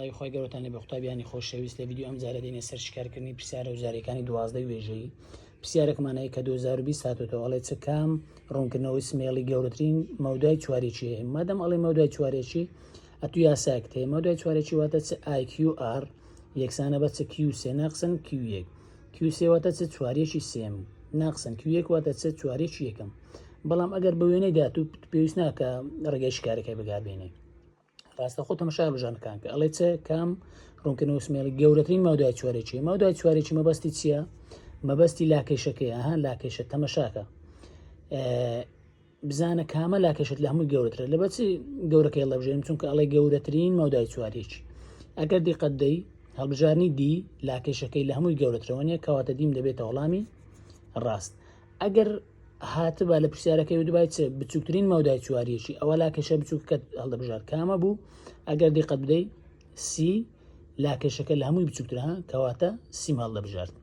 سڵاوی خوای گەورەتان لێبێ قوتابیانی خۆشەویست لە ڤیدیۆ ئەم جارە دێنە سەر شیکارکردنی پرسیارە وزاریەکانی دوازدەی وێژەیی پرسیارێکمان هەیە کە 2020 هاتۆتەوە ئەڵێ چ کام ڕوونکردنەوەی سمێڵی گەورەترین مەودای چوارێکی هەیە مادەم ئەڵێ مەودای چوارێکی ئەتو یاسایەکت هەیە مەودای چوارێکی واتە چ IQR یەکسانە بە چ Q3 ناقسن Q1 Q3 واتە چ چوارێکی سێم ناقسن Q1 واتە چ چوارێکی یەکەم بەڵام ئەگەر بە وێنەی داتوو پێویست ناکە ڕێگەی شکارەکەی بەکاربێنێ ڕاستەخۆ تەمەشای هەڵبژاردنەکان کە ئەڵێ چ کام ڕوونکردنەوە سمێڵی گەورەترین مەودای چوارێکی مەودای چوارێکی مەبەستی چییە مەبەستی لاکێشەکەی ئەها لاکێشە تەمەشاکە بزانە کامە لاکێشت لە هەمووی گەورەترە لە بەچی گەورەکەی هەڵدەبژێرم چونکە ئەڵێ گەورەترین مەودای چوارێکی ئەگەر دیقەت دەی هەڵبژارنی دی لاکێشەکەی لە هەمووی گەورەترەوە نیە کەواتە دیم دەبێتە وەڵامی ڕاست ئەگەر هاتبا لە پرسیارەکەی وتبای چ بچووکترین مەودای چواریەکی ئەوە لاکێشە بچووکەکەت هەڵدەبژارد کامە بوو ئەگەر دیقەت بدەی سی لاکێشەکە لە هەمووی بچووکترە کەواتە سیم هەڵدەبژارد.